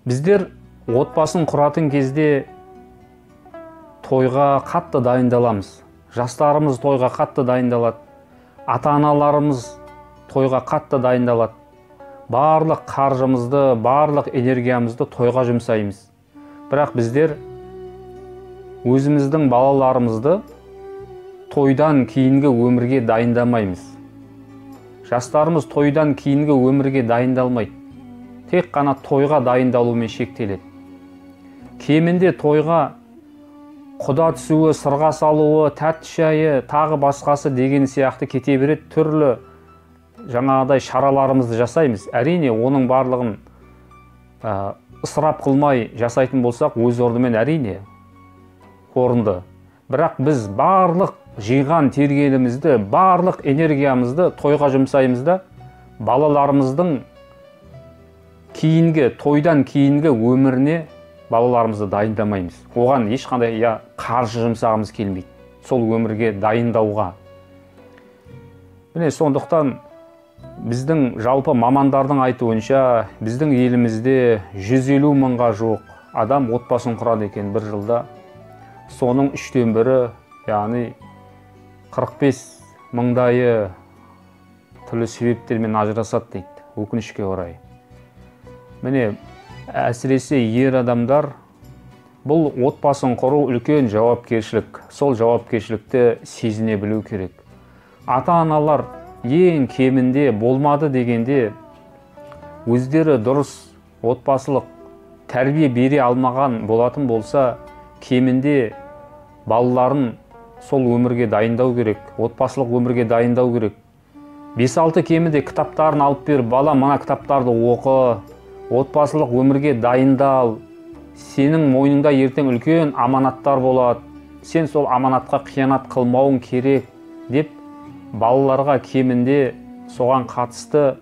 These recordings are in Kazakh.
Біздер отбасын құратын кезде тойға қатты дайындаламыз. Жастарымыз тойға қатты дайындалады. Ата-аналарымыз тойға қатты дайындалады. Барлық қаржымызды, барлық энергиямызды тойға жұмсаймыз. Бірақ біздер өзіміздің балаларымызды тойдан кейінгі өмірге дайындамаймыз. Жастарымыз тойдан кейінгі өмірге дайындалмайды. Тек қана тойға дайындалумен шектеледі. Кемінде тойға құда түсуі, сырға салуы, тәтті шайы, тағы басқасы деген сияқты кете береді, түрлі жаңағыдай шараларымызды жасаймыз. Әрине, оның барлығын ысырап қылмай жасайтын болсақ, өз орнымен әрине орынды. Бірақ біз барлық жиған тергенімізді, барлық энергиямызды тойға жұмсаймыз да, балаларымыздың кейінгі, тойдан кейінгі өміріне балаларымызды дайындамаймыз. Оған ешқандай қаржы жұмсағымыз келмейді. Сол өмірге дайындауға. Міне, сондықтан біздің жалпы мамандардың айтуынша, біздің елімізде 150 мыңға жуық адам отбасын құрады екен бір жылда. Соның 1/3, яғни 45 мыңдайы түрлі себептермен ажырасады дейді, өкінішке орай. Міне, әсіресе ер адамдар, бұл отбасын құру үлкен жауапкершілік. Сол жауапкершілікті сезіне білу керек. Ата-аналар ең кемінде болмады дегенде өздері дұрыс отбасылық тәрбие бере алмаған болатын болса, кемінде балаларын сол өмірге дайындау керек, отбасылық өмірге дайындау керек. 5-6 кемінде кітаптарын алып беріп, бала, мына кітаптарды оқы, отбасылық өмірге дайындал, сенің мойныңда ертең үлкен аманаттар болады, сен сол аманатқа қиянат қылмауың керек деп балаларға кемінде соған қатысты,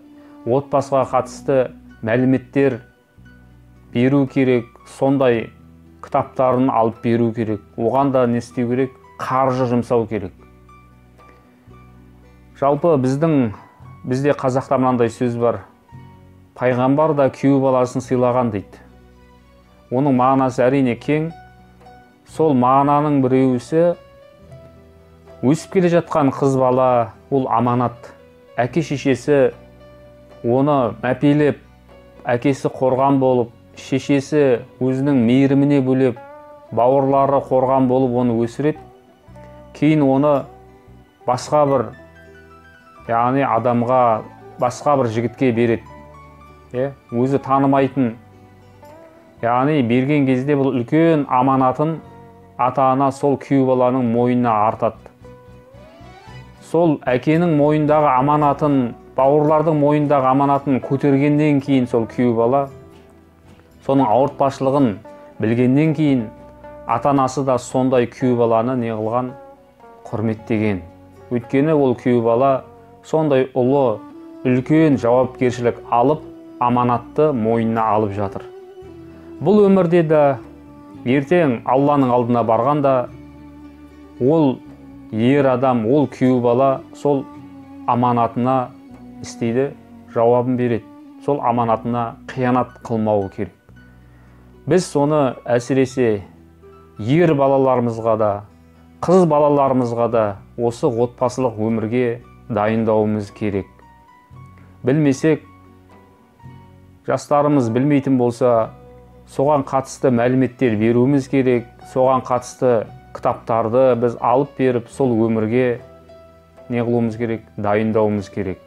отбасыға қатысты мәліметтер беру керек, сондай кітаптарын алып беру керек. Оған да не істеу керек? Қаржы жұмсау керек. Жалпы бізде қазақта мынандай сөз бар: пайғамбар да күйеу баласын сыйлаған дейді. Оның мағынасы әрине кең. Сол мағынаның біреуісі, өсіп келе жатқан қыз бала ол аманат. Әке шешесі оны мәпелеп, әкесі қорған болып, шешесі өзінің мейіріміне бөлеп, бауырлары қорған болып оны өсіреді. Кейін оны басқа бір, яғни адамға, басқа бір жігітке береді. Өзі танымайтын, яғни берген кезде бұл үлкен аманатын ата-ана сол күйеу баланың мойнына артады. Сол әкенің мойнындағы аманатын, бауырлардың мойнындағы аманатын көтергеннен кейін, сол күйеу бала соның ауыртпашылығын білгеннен кейін ата-анасы да сондай күйеу баланы не қылған? Құрметтеген. Өйткені ол күйеу бала сондай ұлы, үлкен жауапкершілік алып, аманатты мойнына алып жатыр. Бұл өмірде де ертең Алланың алдына барғанда ол ер адам, ол күйеу бала сол аманатына істейді, жауабын береді. Сол аманатына қиянат қылмауы керек. Біз соны әсіресе ер балаларымызға да, қыз балаларымызға да осы отбасылық өмірге дайындауымыз керек. Білмесек, жастарымыз білмейтін болса, соған қатысты мәліметтер беруіміз керек, соған қатысты кітаптарды біз алып беріп, сол өмірге не қылуымыз керек, дайындауымыз керек.